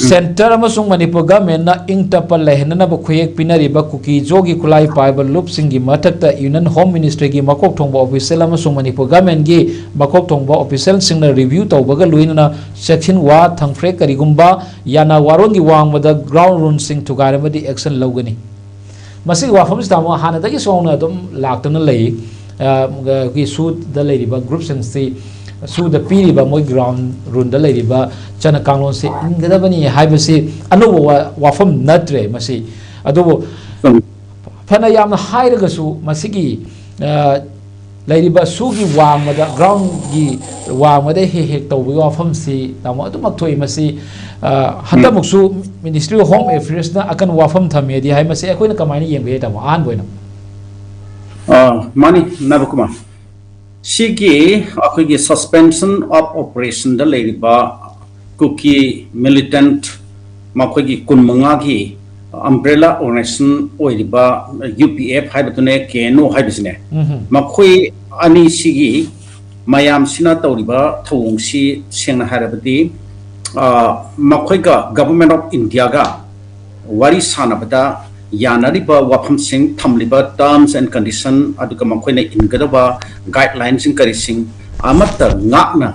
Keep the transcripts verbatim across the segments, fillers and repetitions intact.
Centre ꯑꯃꯁꯨꯡ ꯃꯅꯤꯄꯨꯔ ꯒꯚꯔꯟꯃꯦꯟꯠꯅ ꯏꯪ ꯇꯞꯄ ꯂꯩꯍꯟꯅꯅꯕ ꯈꯨꯠꯌꯦꯛ ꯄꯤꯅꯔꯤꯕ ꯀꯨꯀꯤ ꯖꯣꯒꯤ ꯈꯨꯠꯂꯥꯏ ꯄꯥꯏꯕ ꯂꯨꯞꯁꯤꯡꯒꯤ ꯃꯊꯛꯇ ꯌꯨꯅꯤꯌꯟ ꯍꯣꯝ ꯃꯤꯅꯤꯁꯇ꯭ꯔꯤꯒꯤ ꯃꯀꯣꯛ ꯊꯣꯡꯕ ꯑꯣꯐꯤꯁꯦꯜ ꯑꯃꯁꯨꯡ ꯃꯅꯤꯄꯨꯔ ꯒꯚꯔꯟꯃꯦꯟꯠꯀꯤ ꯃꯀꯣꯛ ꯊꯣꯡꯕ ꯑꯣꯐꯤꯁꯦꯜꯁꯤꯡꯅ ꯔꯤꯚ꯭ꯌꯨ ꯇꯧꯕꯒ ꯂꯣꯏꯅꯅ ꯆꯦꯛꯁꯤꯟ ꯋꯥ ꯊꯝꯈ꯭ꯔꯦ꯫ ꯀꯔꯤꯒꯨꯝꯕ ꯌꯥꯅ ꯋꯥꯔꯣꯟꯒꯤ ꯋꯥꯡꯃꯗ ꯒ꯭ꯔꯥꯎꯟ ꯔꯨꯜꯁꯤꯡ ꯊꯨꯒꯥꯏꯔꯕꯗꯤ ꯑꯦꯛꯁꯟ ꯂꯧꯒꯅꯤ꯫ ꯃꯁꯤꯒꯤ ꯋꯥꯐꯝꯁꯤꯗ ꯑꯃꯨꯛ ꯍꯥꯟꯅꯗꯒꯤꯁꯨ ꯍꯧꯅ ꯑꯗꯨꯝ ꯂꯥꯛꯇꯨꯅ ꯂꯩ꯫ ꯑ, ꯑꯩꯈꯣꯏꯒꯤ ꯁꯨꯗ ꯂꯩꯔꯤꯕ ꯒ꯭ꯔꯨꯞꯁꯤꯡꯁꯤ, ꯁꯨꯗ ꯄꯤꯔꯤꯕ ꯃꯣꯏ ꯒ꯭ꯔꯥꯎꯟ ꯔꯨꯜꯗ ꯂꯩꯔꯤꯕ ꯆꯠꯅ ꯀꯥꯡꯂꯣꯟꯁꯤ ꯏꯟꯒꯗꯕꯅꯤ ꯍꯥꯏꯕꯁꯤ ꯑꯅꯧꯕ ꯋꯥ-, ꯋꯥꯐꯝ ꯅꯠꯇ꯭ꯔꯦ ꯃꯁꯤ꯫ ꯑꯗꯨꯕꯨ ꯆꯨꯝꯃꯤ꯫ ꯐꯅ ꯌꯥꯝꯅ ꯍꯥꯏꯔꯒꯁꯨ ꯃꯁꯤꯒꯤ, ꯑ, ꯂꯩꯔꯤꯕ ꯁꯨꯒꯤ ꯋꯥꯡꯃꯗ, ꯒ꯭ꯔꯥꯎꯟꯒꯤ ꯋꯥꯡꯃꯗ ꯍꯦꯛ ꯍꯦꯛ ꯇꯧꯕꯒꯤ ꯋꯥꯐꯝꯁꯤ, ꯇꯥꯃꯣ, ꯑꯗꯨꯃꯛ ꯊꯣꯛꯏ꯫ ꯃꯁꯤ, ꯑ, ꯍꯟꯗꯛꯃꯨꯛꯁꯨ Ministry of Home Affairsꯅ ꯑꯀꯟꯕ ꯋꯥꯐꯝ ꯊꯝꯃꯦꯗꯤ ꯍꯥꯏ꯫ ꯃꯁꯤ ꯑꯩꯈꯣꯏꯅ ꯀꯃꯥꯏꯅ ꯌꯦꯡꯕ ꯌꯥꯏ, ꯇꯥꯃꯣ, ꯑꯍꯥꯟꯕ ꯑꯣꯏꯅ? ꯑ, ꯃꯥꯅꯤ, ꯅꯕꯀꯨꯃꯥꯔ꯫ ꯁꯤꯒꯤ ꯑꯩꯈꯣꯏꯒꯤ suspension of operationꯗ ꯂꯩꯔꯤꯕ ꯀꯨꯀꯤ militant, ꯃꯈꯣꯏꯒꯤ ꯀꯨꯟꯃꯉꯥꯒꯤ umbrella organization ꯑꯣꯏꯔꯤꯕ ꯌꯨ ꯄꯤ ꯑꯦꯐ ꯍꯥꯏꯕꯗꯨꯅꯦ, ꯀꯦ ꯑꯦꯟ ꯑꯣ ꯍꯥꯏꯕꯁꯤꯅꯦ, ꯎꯝꯍꯨꯝ꯫ ꯃꯈꯣꯏ ꯑꯅꯤꯁꯤꯒꯤ ꯃꯌꯥꯝꯁꯤꯅ ꯇꯧꯔꯤꯕ ꯊꯧꯑꯣꯡꯁꯤ ꯁꯦꯡꯅ ꯍꯥꯏꯔꯕꯗꯤ, ꯑ, ꯃꯈꯣꯏꯒ Government of Indiaꯒ ꯋꯥꯔꯤ ꯁꯥꯟꯅꯕꯗ ꯌꯥꯅꯔꯤꯕ ꯋꯥꯐꯝꯁꯤꯡ, ꯊꯝꯂꯤꯕ terms and condition, ꯑꯗꯨꯒ ꯃꯈꯣꯏꯅ ꯏꯟꯒꯗꯕ guidelineꯁꯤꯡ ꯀꯔꯤꯁꯤꯡ ꯑꯃꯠꯇ ꯉꯥꯛꯅ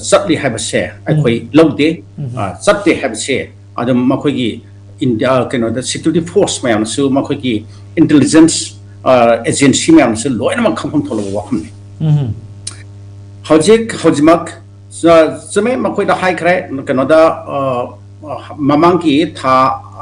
ꯆꯠꯂꯤ ꯍꯥꯏꯕꯁꯦ ꯑꯩꯈꯣꯏ ꯎꯝ꯫ ꯂꯧꯗꯦ꯫ ꯎꯝ꯫ ꯑ, ꯆꯠꯇꯦ ꯍꯥꯏꯕꯁꯦ ꯑꯗꯨꯝ ꯃꯈꯣꯏꯒꯤ India, ꯀꯩꯅꯣꯗ, security force ꯃꯌꯥꯝꯅꯁꯨ, ꯃꯈꯣꯏꯒꯤ intelligence, ꯑ, agency ꯃꯌꯥꯝꯅꯁꯨ ꯂꯣꯏꯅꯃꯛ ꯈꯪꯐꯝ ꯊꯣꯛꯂꯕ ꯋꯥꯐꯝꯅꯤ꯫ ꯎꯝ꯫ ꯍꯧꯖꯤꯛ, ꯍꯧꯖꯤꯛꯃꯛ, ꯑ, ꯆꯨꯝꯃꯦ, ꯃꯈꯣꯏꯗ ꯍꯥꯏꯈ꯭ꯔꯦ, ꯀꯩꯅꯣꯗ, ꯑ, ꯑ, ꯃꯃꯥꯡꯒꯤ ꯊꯥ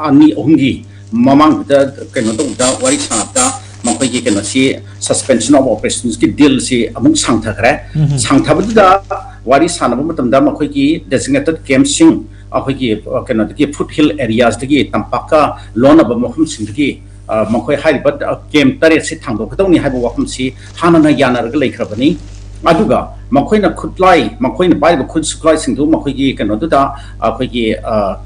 ꯑꯅꯤ ꯑꯍꯨꯝꯒꯤ ꯃꯃꯥꯡꯗꯨꯗ ꯀꯩꯅꯣ ꯇꯧꯕꯗ, ꯋꯥꯔꯤ ꯁꯥꯟꯅꯕꯗ ꯃꯈꯣꯏꯒꯤ ꯀꯩꯅꯣꯁꯤ, suspension of operationsꯀꯤ dealꯁꯤ ꯑꯃꯨꯛ ꯁꯥꯡꯊꯈ꯭ꯔꯦ꯫ ꯎꯝ꯫ ꯁꯥꯡꯊꯕꯗꯨꯗ ꯋꯥꯔꯤ ꯁꯥꯟꯅꯕ ꯃꯇꯝꯗ ꯃꯈꯣꯏꯒꯤ designated campꯁꯤꯡ, ꯑꯩꯈꯣꯏꯒꯤ, ꯑ, ꯀꯩꯅꯣꯗꯒꯤ, foothill areasꯗꯒꯤ, ꯇꯝꯄꯥꯛꯀ ꯂꯣꯟꯅꯕ ꯃꯐꯝꯁꯤꯡꯗꯒꯤ, ꯑ, ꯃꯈꯣꯏ ꯍꯥꯏꯔꯤꯕ, ꯑ, camp ꯇꯔꯦꯠꯁꯤ ꯊꯥꯡꯗꯣꯛꯀꯗꯧꯅꯤ ꯍꯥꯏꯕ ꯋꯥꯐꯝꯁꯤ ꯍꯥꯟꯅꯅ ꯌꯥꯅꯔꯒ ꯂꯩꯈ꯭ꯔꯕꯅꯤ꯫ ꯑꯗꯨꯒ ꯃꯈꯣꯏꯅ ꯈꯨꯠꯂꯥꯏ, ꯃꯈꯣꯏꯅ ꯄꯥꯏꯔꯤꯕ ꯈꯨꯠꯁꯨ ꯈꯨꯠꯂꯥꯏꯁꯤꯡꯗꯨ ꯃꯈꯣꯏꯒꯤ ꯀꯩꯅꯣꯗꯨꯗ, ꯑꯩꯈꯣꯏꯒꯤ, ꯑ,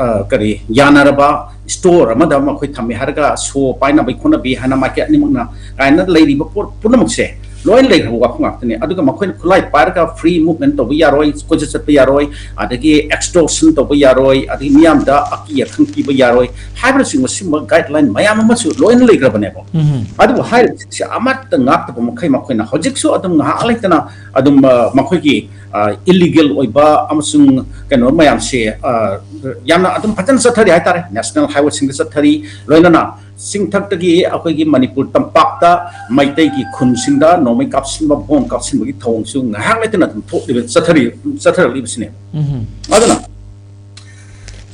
ꯑ, ꯀꯔꯤ, ꯌꯥꯅꯔꯕ store ꯑꯃꯗ ꯃꯈꯣꯏ ꯊꯝꯃꯤ ꯍꯥꯏꯔꯒ, ꯁꯣ ꯄꯥꯏꯅꯕꯒꯤ ꯈꯣꯠꯅꯕꯤ ꯍꯥꯏꯅ ꯃꯥꯏꯀꯩ ꯑꯅꯤꯃꯛꯅ ꯀꯥꯏꯅ ꯂꯩꯔꯤꯕ ꯄꯣꯠ ꯄꯨꯝꯅꯃꯛꯁꯦ, ꯂꯣꯏꯅ ꯂꯩꯈ꯭ꯔꯕ ꯋꯥꯐꯝ ꯉꯥꯛꯇꯅꯤ꯫ ꯑꯗꯨꯒ ꯃꯈꯣꯏꯅ ꯈꯨꯠꯂꯥꯏ ꯄꯥꯏꯔꯒ free movement ꯇꯧꯕ ꯌꯥꯔꯣꯏ, ꯀꯣꯏꯆꯠ ꯆꯠꯄ ꯌꯥꯔꯣꯏ, ꯑꯗꯒꯤ extortion ꯇꯧꯕ ꯌꯥꯔꯣꯏ, ꯑꯗꯒꯤ ꯃꯤꯌꯥꯝꯗ ꯑꯀꯤ ꯑꯈꯪ ꯄꯤꯕ ꯌꯥꯔꯣꯏ ꯍꯥꯏꯕꯅꯆꯤꯡꯕ ꯁꯤꯒꯨꯝꯕ guideline ꯃꯌꯥꯝ ꯑꯃꯁꯨ ꯂꯣꯏꯅ ꯂꯩꯈ꯭ꯔꯕꯅꯦꯕ꯫ ꯎꯝ꯫ ꯑꯗꯨꯕꯨ ꯍꯥꯏꯔꯤꯕꯁꯤꯡꯁꯦ ꯑꯃꯠꯇ ꯉꯥꯛꯇꯕ ꯃꯈꯩ ꯃꯈꯣꯏꯅ ꯍꯧꯖꯤꯛꯁꯨ ꯑꯗꯨꯝ ꯉꯥꯏꯍꯥꯛ ꯂꯩꯇꯅ ꯑꯗꯨꯝ, ꯑ, ꯃꯈꯣꯏꯒꯤ, ꯑ, illegal ꯑꯣꯏꯕ ꯑꯃꯁꯨꯡ ꯀꯩꯅꯣ ꯃꯌꯥꯝꯁꯦ, ꯑ, ꯌꯥꯝꯅ ꯑꯗꯨꯝ ꯐꯖꯅ ꯆꯠꯊꯔꯤ ꯍꯥꯏꯇꯥꯔꯦ꯫ National highwayꯁꯤꯡꯗ ꯆꯠꯊꯔꯤ, ꯂꯣꯏꯅꯅ ꯆꯤꯡꯊꯛꯇꯒꯤ ꯑꯩꯈꯣꯏꯒꯤ ꯃꯅꯤꯄꯨꯔ ꯇꯝꯄꯥꯛꯇ ꯃꯩꯇꯩꯒꯤ ꯈꯨꯟꯁꯤꯡꯗ ꯅꯣꯡꯃꯩ ꯀꯥꯞꯁꯤꯟꯕ, ꯕꯣꯝ ꯀꯥꯞꯁꯤꯟꯕꯒꯤ ꯊꯧꯑꯣꯡꯁꯨ ꯉꯥꯏꯍꯥꯛ ꯂꯩꯇꯅ ꯑꯗꯨꯝ ꯊꯣꯛꯂꯤꯕ, ꯆꯠꯊꯔꯤ-, ꯆꯠꯊꯔꯛꯂꯤꯕꯁꯤꯅꯦ꯫ ꯎꯝ꯫ ꯑꯗꯨꯅ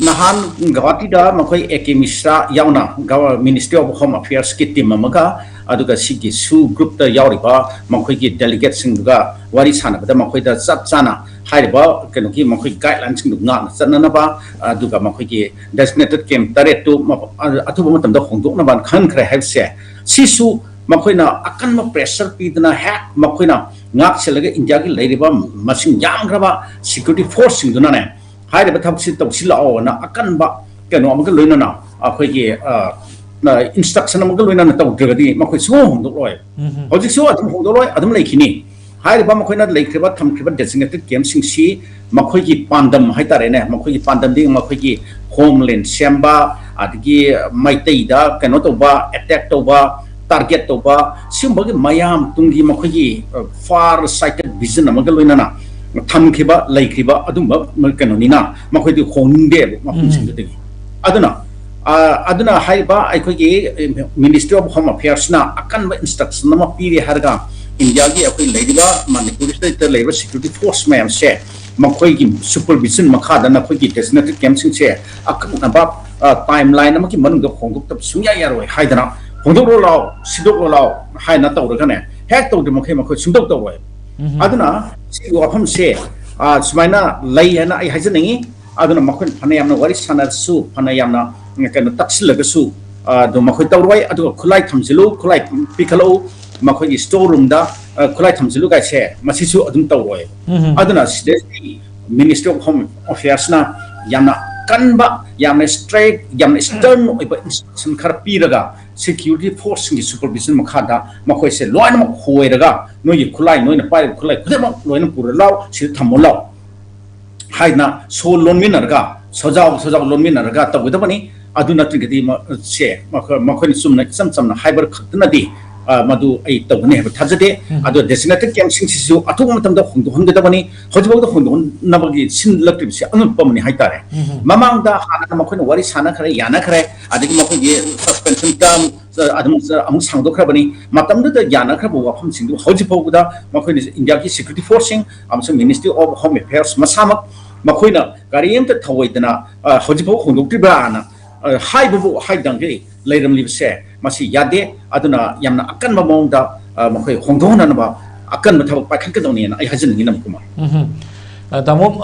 ꯅꯍꯥꯟ ꯒꯧꯍꯥꯇꯤꯗ ꯃꯈꯣꯏ A K ꯃꯤꯁ꯭ꯔꯥ ꯌꯥꯎꯅ ꯒꯚ-, Ministry of Home Affairsꯀꯤ team ꯑꯃꯒ, ꯑꯗꯨꯒ ꯁꯤꯒꯤ SoO groupꯇ ꯌꯥꯎꯔꯤꯕ ꯃꯈꯣꯏꯒꯤ delegateꯁꯤꯡꯗꯨꯒ ꯋꯥꯔꯤ ꯁꯥꯟꯅꯕꯗ ꯃꯈꯣꯏꯗ ꯆꯞ ꯆꯥꯅ ꯍꯥꯏꯔꯤꯕ ꯀꯩꯅꯣꯒꯤ ꯃꯈꯣꯏꯒꯤ guidelineꯁꯤꯡꯗꯨ ꯉꯥꯛꯅ ꯆꯠꯅꯅꯕ, ꯑꯗꯨꯒ ꯃꯈꯣꯏꯒꯤ designated camp ꯇꯔꯦꯠꯇꯨ ꯃ-, ꯑ-, ꯑꯊꯨꯕ ꯃꯇꯝꯗ ꯍꯣꯡꯗꯣꯛꯅꯕ ꯈꯟꯈ꯭ꯔꯦ ꯍꯥꯏꯕꯁꯦ, ꯁꯤꯁꯨ ꯃꯈꯣꯏꯅ ꯑꯀꯟꯕ pressure ꯄꯤꯗꯅ ꯍꯦꯛ ꯃꯈꯣꯏꯅ ꯉꯥꯛ ꯁꯦꯜꯂꯒ ꯏꯟꯗꯤꯌꯥꯒꯤ ꯂꯩꯔꯤꯕ ꯃꯁꯤꯡ ꯌꯥꯝꯈ꯭ꯔꯕ security forceꯁꯤꯡꯗꯨꯅꯅꯦ, ꯍꯥꯏꯔꯤꯕ ꯊꯕꯛꯁꯤ ꯇꯧꯁꯤꯜꯂꯛꯑꯣꯅ ꯑꯀꯟꯕ ꯀꯩꯅꯣ ꯑꯃꯒ ꯂꯣꯏꯅꯅ ꯑꯩꯈꯣꯏꯒꯤ, ꯑ, ꯑ, instruction ꯑꯃꯒ ꯂꯣꯏꯅꯅ ꯇꯧꯗ꯭ꯔꯒꯗꯤ ꯃꯈꯣꯏ ꯁꯨꯡꯍꯣꯡ ꯍꯣꯡꯗꯣꯛꯂꯣꯏ꯫ ꯎꯝ꯫ ꯍꯧꯖꯤꯛꯁꯨ ꯑꯗꯨꯝ ꯍꯣꯡꯗꯣꯛꯂꯣꯏ, ꯑꯗꯨꯝ ꯂꯩꯈꯤꯅꯤ꯫ ꯍꯥꯏꯔꯤꯕ ꯃꯈꯣꯏꯅ ꯂꯩꯈ꯭ꯔꯤꯕ, ꯊꯝꯈ꯭ꯔꯤꯕ designated campꯁꯤꯡꯁꯤ ꯃꯈꯣꯏꯒꯤ ꯄꯥꯟꯗꯝ ꯍꯥꯏꯇꯥꯔꯦꯅꯦ, ꯃꯈꯣꯏꯒꯤ ꯄꯥꯟꯗꯝꯗꯤ ꯃꯈꯣꯏꯒꯤ homeland ꯁꯦꯝꯕ, ꯑꯗꯒꯤ ꯃꯩꯇꯩꯗ ꯀꯩꯅꯣ ꯇꯧꯕ, attack ꯇꯧꯕ, target ꯇꯧꯕ, ꯁꯤꯒꯨꯝꯕꯒꯤ ꯃꯌꯥꯝ ꯇꯨꯡꯒꯤ ꯃꯈꯣꯏꯒꯤ, ꯑ, far sighted vision ꯑꯃꯒ ꯂꯣꯏꯅꯅ ꯊꯝꯈꯤꯕ, ꯂꯩꯈ꯭ꯔꯤꯕ ꯑꯗꯨꯝꯕ ꯀꯩꯅꯣꯅꯤꯅ ꯃꯈꯣꯏꯗꯤ ꯍꯣꯡꯅꯤꯡꯗꯦꯕ ꯃꯐꯝꯁꯤꯡꯗꯨꯗꯒꯤ꯫ ꯑꯗꯨꯅ, ꯑ, ꯑꯗꯨꯅ ꯍꯥꯏꯔꯤꯕ ꯑꯩꯈꯣꯏꯒꯤ Ministry of Home Affairsꯅ ꯑꯀꯟꯕ instruction ꯑꯃ ꯄꯤꯔꯦ ꯍꯥꯏꯔꯒ ꯏꯟꯗꯤꯌꯥꯒꯤ ꯑꯩꯈꯣꯏ ꯂꯩꯔꯤꯕ ꯃꯅꯤꯄꯨꯔꯁꯤꯗ ꯂꯩꯔꯤꯕ security force ꯃꯌꯥꯝꯁꯦ ꯃꯈꯣꯏꯒꯤ supervision ꯃꯈꯥꯗ ꯅꯈꯣꯏꯒꯤ designated campꯁꯤꯡꯁꯦ ꯑꯀꯛꯅꯕ, ꯑ, timeline ꯑꯃꯒꯤ ꯃꯅꯨꯡꯗ ꯍꯣꯡꯗꯣꯛꯇꯕ ꯁꯨꯡꯌꯥ ꯌꯥꯔꯣꯏ ꯍꯥꯏꯗꯅ, "ꯍꯣꯡꯗꯣꯛꯂꯣ ꯂꯥꯎ, ꯁꯤꯗꯣꯛꯂꯣ ꯂꯥꯎ" ꯍꯥꯏꯅ ꯇꯧꯔꯒꯅꯦ, ꯍꯦꯛ ꯇꯧꯗ꯭ꯔꯤ ꯃꯈꯩ ꯃꯈꯣꯏ ꯁꯨꯡꯇꯧ ꯇꯧꯔꯣꯏ꯫ ꯎꯝ꯫ ꯑꯗꯨꯅ ꯁꯤꯒꯤ ꯋꯥꯐꯝꯁꯦ, ꯑ, ꯁꯨꯃꯥꯏꯅ ꯂꯩ ꯍꯥꯏꯅ ꯑꯩ ꯍꯥꯏꯖꯅꯤꯡꯉꯤ꯫ ꯑꯗꯨꯅ ꯃꯈꯣꯏꯅ ꯐꯅ ꯌꯥꯝꯅ ꯋꯥꯔꯤ ꯁꯥꯟꯅꯔꯁꯨ, ꯐꯅ ꯌꯥꯝꯅ, ꯎꯝ, ꯀꯩꯅꯣ ꯇꯛꯁꯤꯜꯂꯒꯁꯨ, ꯑ, ꯑꯗꯨ ꯃꯈꯣꯏ ꯇꯧꯔꯣꯏ꯫ ꯑꯗꯨꯒ "ꯈꯨꯠꯂꯥꯏ ꯊꯝꯖꯤꯜꯂꯨ, ꯈꯨꯠꯂꯥꯏ ꯄꯤꯈꯠꯂꯛꯎ, ꯃꯈꯣꯏꯒꯤ store roomꯗ, ꯑ, ꯈꯨꯠꯂꯥꯏ ꯊꯝꯖꯤꯜꯂꯨ" ꯀꯥꯏꯁꯦ, ꯃꯁꯤꯁꯨ ꯑꯗꯨꯝ ꯇꯧꯔꯣꯏ꯫ ꯎꯝ꯫ ꯑꯗꯨꯅ ꯁꯤꯗꯩꯗꯤ Ministry of Home Affairsꯅ ꯌꯥꯝꯅ ꯀꯟꯕ, ꯌꯥꯝꯅ strict, ꯌꯥꯝꯅ stern ꯑꯣꯏꯕ instruction ꯈꯔ ꯄꯤꯔꯒ ꯁꯦꯀ꯭ꯌꯨꯔꯤꯇꯤ ꯐꯣꯔꯁꯁꯤꯡꯒꯤ ꯁꯨꯄꯔꯚꯤꯖꯟ ꯃꯈꯥꯗ ꯃꯈꯣꯏꯁꯦ ꯂꯣꯏꯅꯃꯛ ꯍꯣꯏꯔꯒ, "ꯅꯣꯏꯒꯤ ꯈꯨꯠꯂꯥꯏ, ꯅꯣꯏꯅ ꯄꯥꯏꯔꯤꯕ ꯈꯨꯠꯂꯥꯏ ꯈꯨꯗꯤꯡꯃꯛ ꯂꯣꯏꯅ ꯄꯨꯔ ꯂꯥꯎ, ꯁꯤꯗ ꯊꯝꯃꯣ ꯂꯥꯎ" ꯍꯥꯏꯅ ꯁꯣ ꯂꯣꯟꯃꯤꯟꯅꯔꯒ, ꯁꯣꯖꯥꯎ ꯁꯣꯖꯥꯎ ꯂꯣꯟꯃꯤꯟꯅꯔꯒ ꯇꯧꯒꯗꯕꯅꯤ꯫ ꯑꯗꯨ ꯅꯠꯇ꯭ꯔꯒꯗꯤ ꯃ-, ꯁꯦ ꯃꯈꯣꯏ-, ꯃꯈꯣꯏꯅ ꯆꯨꯝꯅ ꯏꯆꯝ ꯆꯝꯅ ꯍꯥꯏꯕ ꯈꯛꯇꯅꯗꯤ, ꯑ, ꯃꯗꯨ ꯑꯩ ꯇꯧꯒꯅꯤ ꯍꯥꯏꯕ ꯊꯥꯖꯗꯦ꯫ ꯎꯝ꯫ ꯑꯗꯣ ꯗꯦꯁꯤꯒꯅꯦꯇꯦꯗ ꯀꯦꯝꯞꯁꯤꯡꯁꯤꯁꯨ ꯑꯊꯨꯕ ꯃꯇꯝꯗ ꯍꯣꯡꯗꯣꯛꯍꯟꯒꯗꯕꯅꯤ꯫ ꯍꯧꯖꯤꯛꯐꯥꯎꯗ ꯍꯣꯡꯗꯣꯛꯅꯕꯒꯤ ꯁꯤꯟꯂꯛꯇ꯭ꯔꯤꯕꯁꯤ ꯑꯉꯛꯄ ꯑꯃꯅꯤ ꯍꯥꯏꯇꯥꯔꯦ꯫ ꯎꯝ꯫ ꯃꯃꯥꯡꯗ ꯍꯥꯟꯅ ꯃꯈꯣꯏꯅ ꯋꯥꯔꯤ ꯁꯥꯟꯅꯈ꯭ꯔꯦ, ꯌꯥꯅꯈ꯭ꯔꯦ, ꯑꯗꯒꯤ ꯃꯈꯣꯏꯒꯤ ꯁꯁꯄꯦꯟꯁꯟ ꯇꯔꯝ ꯑꯗꯨꯝ ꯑꯃꯨꯛ ꯁꯥꯡꯗꯣꯛꯈ꯭ꯔꯕꯅꯤ꯫ ꯃꯇꯝꯗꯨꯗ ꯌꯥꯅꯈ꯭ꯔꯕ ꯋꯥꯐꯝꯁꯤꯡꯗꯨ ꯍꯧꯖꯤꯛ ꯐꯥꯎꯕꯗ ꯃꯈꯣꯏꯅ ꯏꯟꯗꯤꯌꯥꯒꯤ ꯁꯦꯀ꯭ꯌꯨꯔꯤꯇꯤ ꯐꯣꯔꯁꯁꯤꯡ ꯑꯃꯁꯨꯡ ꯃꯤꯅꯤꯁꯇ꯭ꯔꯤ ꯑꯣꯐ ꯍꯣꯝ ꯑꯦꯐꯤꯌꯔꯁ ꯃꯁꯥꯃꯛ ꯃꯈꯣꯏꯅ ꯀꯔꯤꯝꯇ ꯊꯧꯑꯣꯏꯗꯅ, ꯑ, ꯍꯧꯖꯤꯛꯐꯥꯎ ꯍꯣꯡꯗꯣꯛꯇ꯭ꯔꯤꯕ꯭ꯔꯥꯅ, ꯑ, ꯍꯥꯏꯕꯕꯨ ꯍꯥꯏꯗꯪꯒꯤ ꯂꯩꯔꯝꯂꯤꯕꯁꯦ ꯃꯁꯤ ꯌꯥꯗꯦ꯫ ꯑꯗꯨꯅ ꯌꯥꯝꯅ ꯑꯀꯟꯕ ꯃꯑꯣꯡꯗ, ꯑ, ꯃꯈꯣꯏ ꯍꯣꯡꯗꯣꯛꯅꯅꯕ ꯑꯀꯟꯕ ꯊꯕꯛ ꯄꯥꯏꯈꯠꯀꯗꯧꯅꯦꯅ ꯑꯩ ꯍꯥꯏꯖꯅꯤꯡꯉꯤ, ꯅꯝꯀꯨꯃꯥꯔ꯫ ꯎꯝ꯫ ꯑ, ꯇꯥꯃꯣ,